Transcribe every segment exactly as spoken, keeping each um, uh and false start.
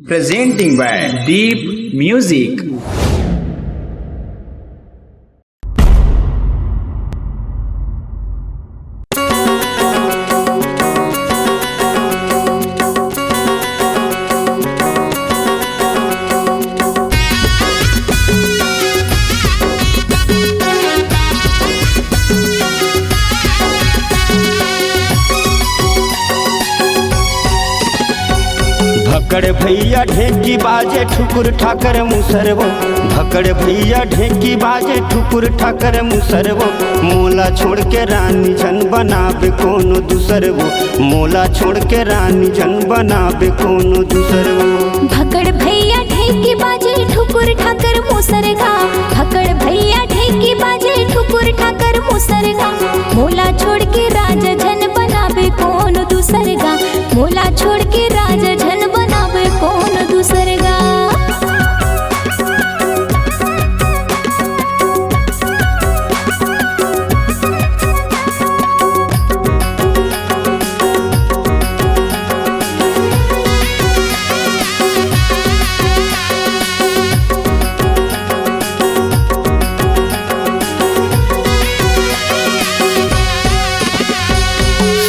Presenting by Deep Music। भकड़ भैया ढेंकी बाजे ठुकुर ठाकर मुसरवो, भकड़ भैया ढेंकी बाजे ठुकुर ठाकर मुसरवो। मोला छोड़ के रानी झन बनाबे कोनो दूसरवो, मोला छोड़ के रानी झन बनाबे कोनो दूसरवो। भकड़ भैया ढेंकी बाजे ठुकुर ठाकर मुसरगा, भकड़ भैया ढेंकी बाजे ठुकुर ठाकर मुसरगा। मोला छोड़ के राजा झन बनाबे कोनो दूसरगा, मोला छोड़ के राजा झन बनाबे कोनो दूसरगा।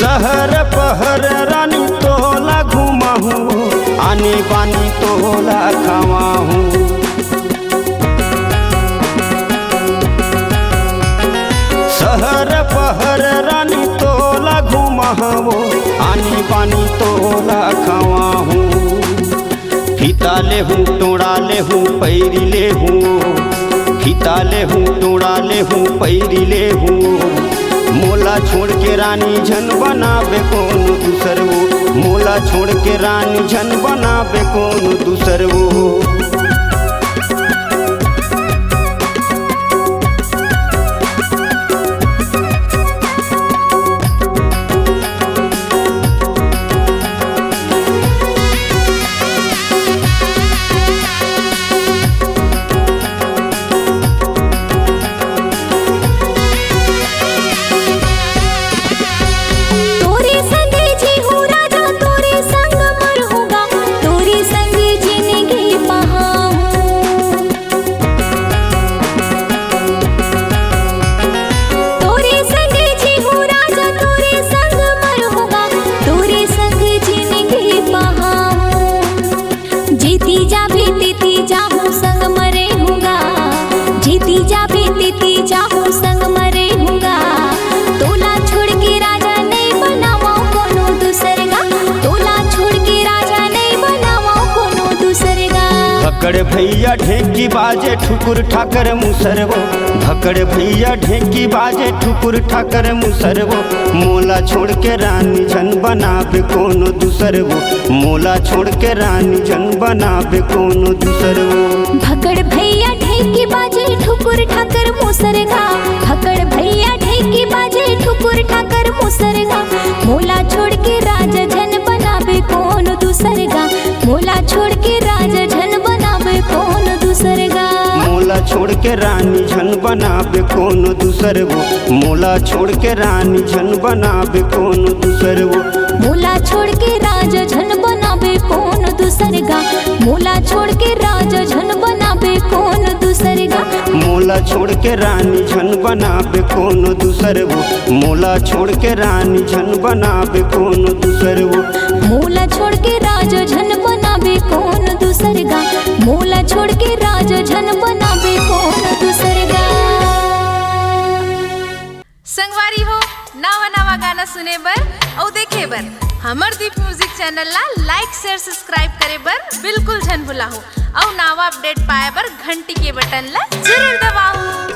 शहर पहर रानी तोला घुमाहूँ, आनी बानी तोला खवाहूँ। शहर पहर रानी तोला घुमाहूँ, आनी बानी तोला खवाहूँ। फीता लेहूँ, टोड़ा लेहूँ, पैरी लेहूँ, फीता लेहूँ, टोड़ा लेहूँ, पैरी लेहूँ। मोला छोड़ के रानी झन बनाबे कोनो दूसरवो, मोला छोड़ के रानी झन बनाबे कोनो दूसरवो। तोरे संगे जीहूँ राजा, तोरे संग मरहूँगा, तोरे संग जिनगी पहाहूँ। तोरे संगे जीहूँ राजा, तोरे संग मरहूँगा, तोरे संग जिनगी पहाहूँ। जेती जाबे तेती जाहूँ संग मरहूँगा, जेती जाबे तेती जाहूँ संग मरहूँगा। तोला छोड़ के राजा नइ बनावंव कोनो दूसरगा, तोला छोड़ के राजा नइ बनावंव कोनो दूसरगा। भकड़ भैया ढेंकी बाजे ठुकुर ठाकर मुसरवो, भकड़ भैया ढेंकी बाजे ठुकुर ठाकर मुसरवो। मोला छोड़ के रानी झन बनाबे कोनो दूसरवो, मोला छोड़ के रानी झन बनाबे कोनो दूसरवो। भकड़ भैया ढेंकी बाजे ठुकुर ठाकर मुसरगा, भकड़ भैया ढेंकी बाजे ठुकुर ठाकर मुसरगा। मोला छोड़ के राजा झन बनाबे कोनो दूसरगा, मोला छोड़ के राजा झन बनाबे कोनो दूसरगा। मोला छोड़ के रानी झन बनाबे कोनो दूसरवो, मोला छोड़ के रानी झन बनाबे कोनो दूसरवो। मोला छोड़ के राजा झन बनाबे कोनो दूसरगा, मोला छोड़ के राजा झन बनाबे कोनो दूसरगा। मोला छोड़ के रानी झन बनाबे कोनो दूसरवो, मोला छोड़ के रानी झन बनाबे कोनो दूसरवो। मोला छोड़ के राजा झन बनाबे कोनो दूसरगा, मोला छोड़ के राजा झन बनाबे कोनो दूसरगा। संगवारी हो, नवा नवा गाना सुने बर अउ देखे बर हमर दीप म्यूजिक चैनल ला like, share, subscribe करे बर बिल्कुल झन भुलाहू अउ नवा update पाए बर घंटी के बटन ला जरूर दबाहू।